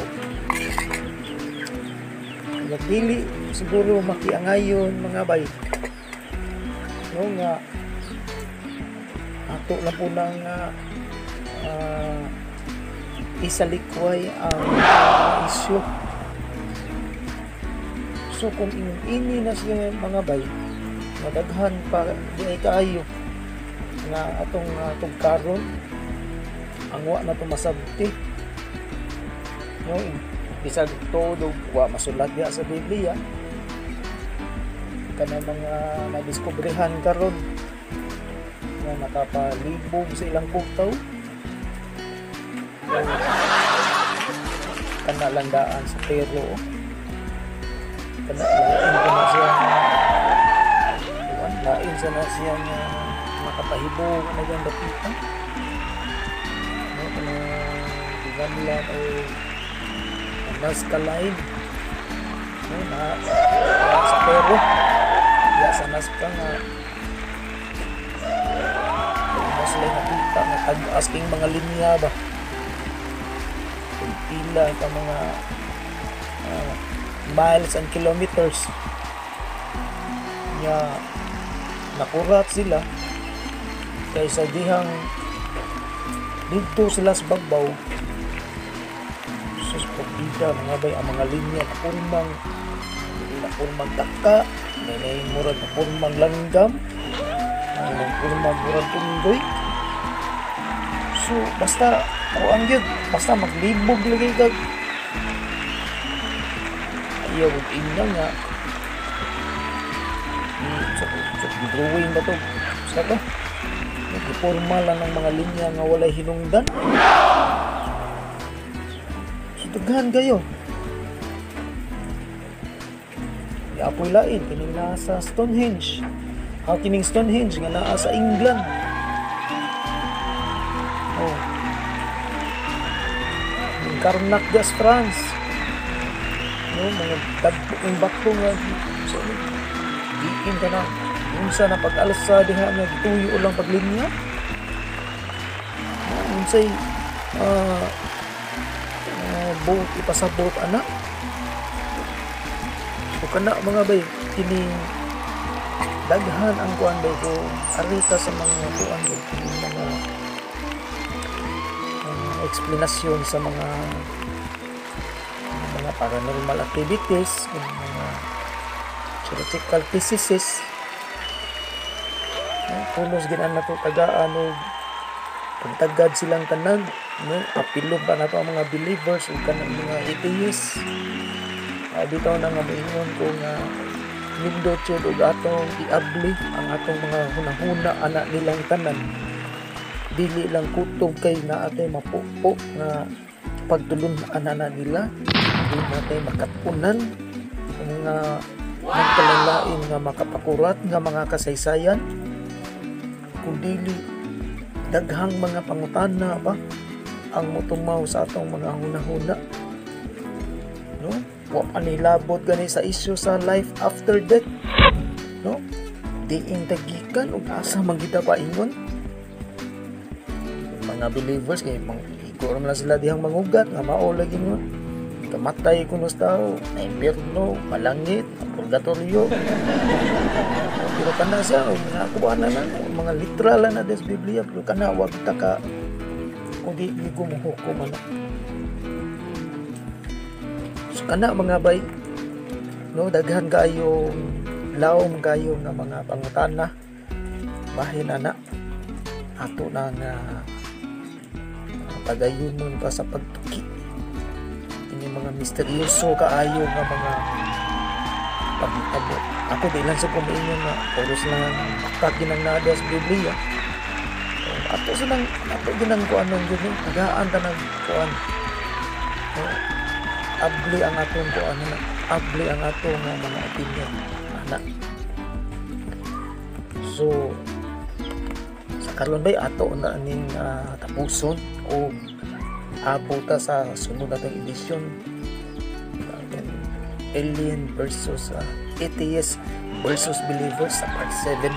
dili siguro makiangayon mga bay, no, nga ato lang po nang isalikway ang isyu. So kung ini na siya mga bay, madaghan pa di ay kaayo nga atong tugkaron ang wa na tumasabti, no? Bisag todo wa masulat diha sa Biblia, kanang mga nadiskobrehan karon nga nakapalibog sa ilang bugtaw, kana lang daan sa pero kana lain ko na siya, lain sa na siya nga makapahibo na diyang dapita, no? Kana giganlan o Nazca line, no, na sa pero ya sa Nazca nga mas sila nakita nga tag-as king mga linya ba, pila ka mga miles and kilometers nya nakurat sila kaysa dihang didto sila sa babaw. Sus, pagbida mga bay, ang mga linya na purmang taka, may murag na purmang langgam, may purmang murag tunggoy. So basta kuang yun, basta maglibog lagi kag ayaw ug ina nga so, drawing ba to, basta to nagpurma lang ng mga linya nga walay hinungdan. So daghan kayo. Iapoy lain kining naa sa Stonehenge. Ha, kining Stonehenge nga naa sa England. Oh. Ning Karnak gas France. No, mga dagko ng bato nga so diin ka na unsa na pag-alsa diha nga gituyo lang paglinya. No, unsay boat ipasabot ana. So kana mga bay kining daghan ang kuan bay ko arita sa mga kuan bay kining mga eksplanasyon sa mga mga paranormal activities, mga theoretical physicists, no? Pulos ginan nato tagaan og pagtagad silang tanan, no? Apilog pa nato ang mga believers ug kanang mga atheists. Bitaw na nga moingon ko nga nindot jud og atong iabli ang atong mga hunahuna ana nilang tanan. Dili lang kutob kay naa tay mapupo nga pagtulun-an ana nila, di natay makat-unan ang mga nagkalalain nga makapakurat nga mga kasaysayan, kung dili daghang mga pangutana ba ang motumaw sa atong mga hunahuna, no? Wa pa nilabot gani sa issue sa life after death, no? Diin tagikan ug asa man kita paingon? Mga believers kay mga igo ra man sila dihang mangugat nga mao lagi nga kamatay kuno sa tao na impyerno, malangit, purgatorio. Pero kana siya, mga kuha na na, mga literal na des Biblia, pero kana wag ta ka kundi di gumuhukom ana. So kana mga bay, no, daghan kayong lawom kayo nga mga pangutana bahin ana ato na nga pagayunon pa sa pagtuki ini mga misteryoso kaayo nga mga paghitabo. Ako di lang sa kumiingon nga puros lang bakak ginang naa sa Biblia. Ato sa nang ato ginang kuanon gyud, no? Tagaan ta nang kuan, no? Abli ang atong kuan na, abli ang atong nga mga opinion ana. So sa karon bay, ato na ning tapuson o abot ta sa sunod natong edisyon, atong alien versus atheist versus believers sa part 7.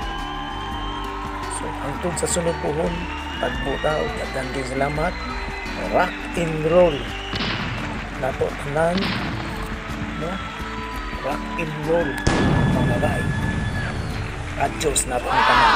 So hangtod sa sunod puhon, tagbo ta og daghan kay salamat. Rock and roll nato tanan, no? Rock and roll, mga bay. Adios na tanan.